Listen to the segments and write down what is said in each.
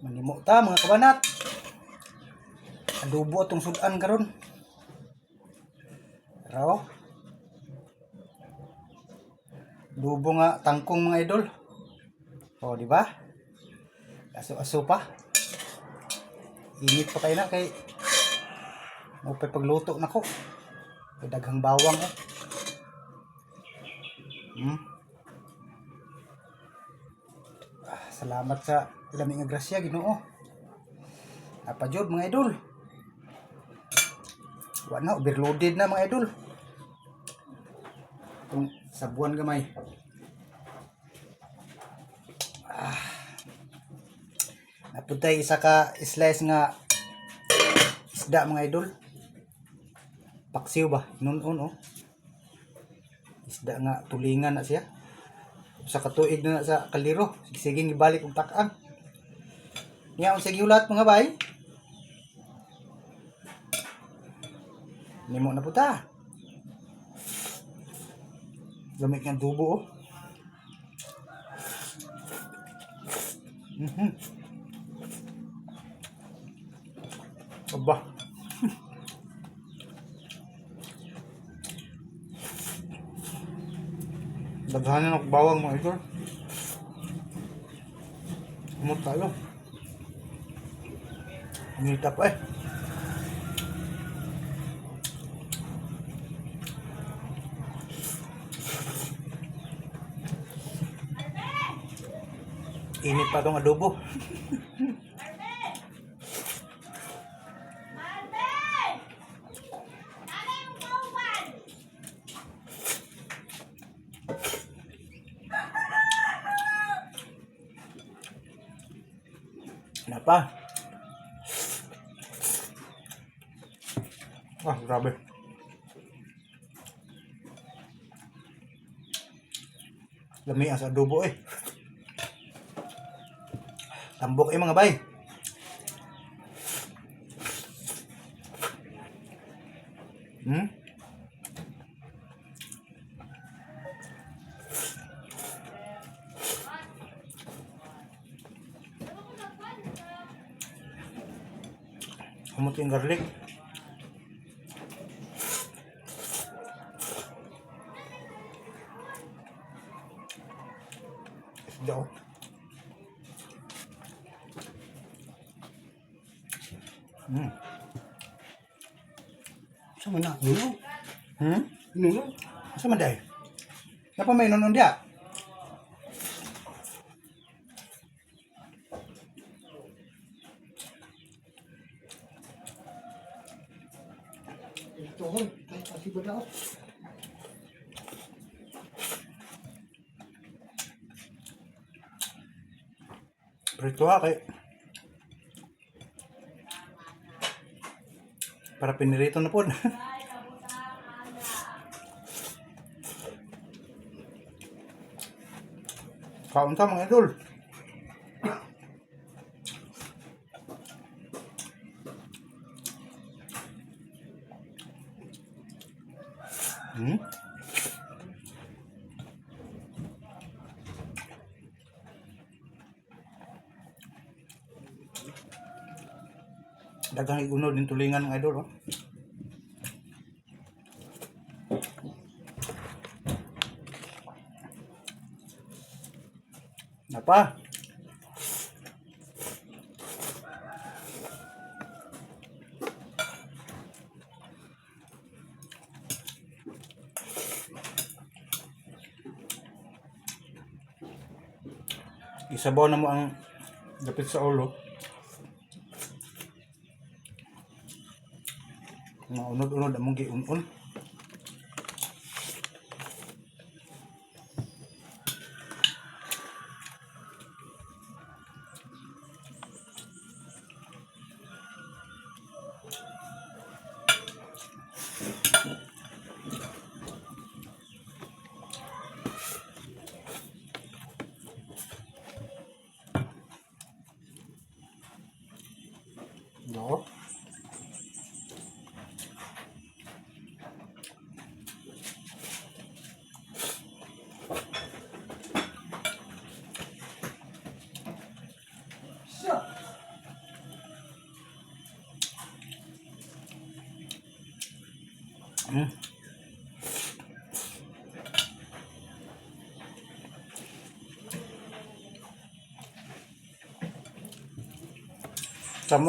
Manimo ta, mga kabanat. Adobo atong sudan karon. Raw. Adobo nga tangkong, mga idol. O, di ba? Aso-aso pa. Init pa kayo na kay mo pa pagluto nako. Kay daghang bawang oh. Ah, salamat sa lami nga grasya, Ginoo. Apa jud, mga idol. Wa na, overloaded na, mga idol. Itong sabuan gamay. Ah. Napuntay isa ka slice nga isda, mga idol. Paksiw ba? Nunon oh. Isda nga tulingan na siya. Sa katuig na na sa kaldero. Sige, ibalik og takang. Niya unsa gihulat, mga bay? Nimo na puta. Gamit ng tubo oh. Aba. Daghanan og bawang, mga idol. Kumot tayo. Ngita pa eh. Init pa tong adobo. Marvin! Nanay yung kauban! Ano pa? Ah, grabe. Lami ang sa adobo eh. Tambok eh, mga bay. Humot yung garlic. Isda oh. Sa man na? Nuno? Nuno? Asa man day? Napa may nonon dia? Ito hoy, kahit kasi ba daw? Prito ha kay para pinirito na po. Kaon ta, mga idol. Daghang igunod din tulingan, mga idol. Oh. Napa? Isabaw na mo ang dapit sa ulo. Mga unod-unod among giun-un. No. Siya. Samo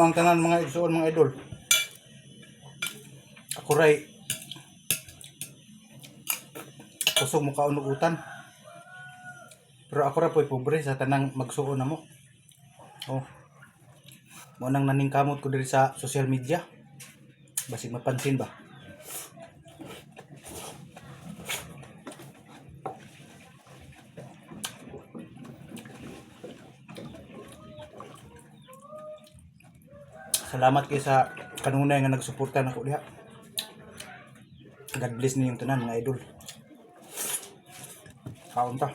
ang tanan, mga igsuon, mga idol. Ako ray kusog mo kaon og utan. Pero ako ra po'y pobre sa tanang magsuon na mo. Oh. Mo nang naningkamot ko diri sa social media. Basig mapansin ba? Salamat kay sa kanunay nga nagsuporta nako diha. God bless ninyong tanan, mga idol. Kaon ta.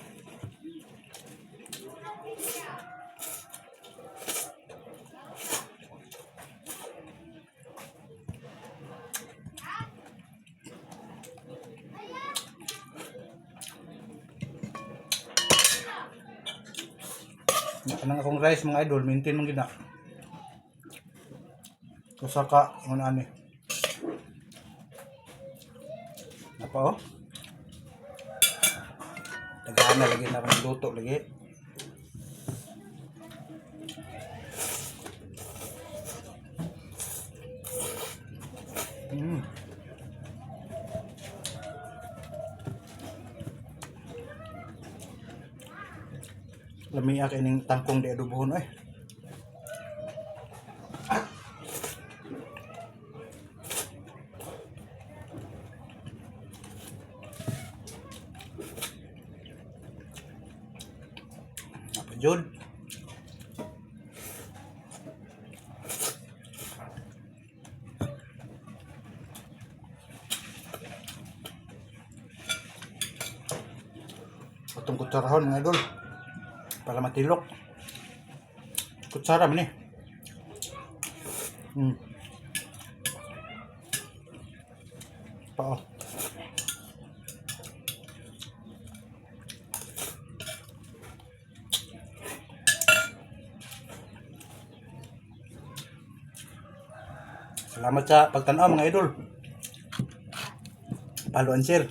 Kanang akong rice, mga idol, maintain man gid na. Usa ka ngun ani. Napa oh. Daghan na lagi na akong luto lagi. Lamia kay ning tangkong di adobohon eh. Napa jud. Atong kutsarahon, mga idol, para matilok. Kutsara man eh. Pa oh. Salamat sa pagtanaw, mga idol. Follow and share.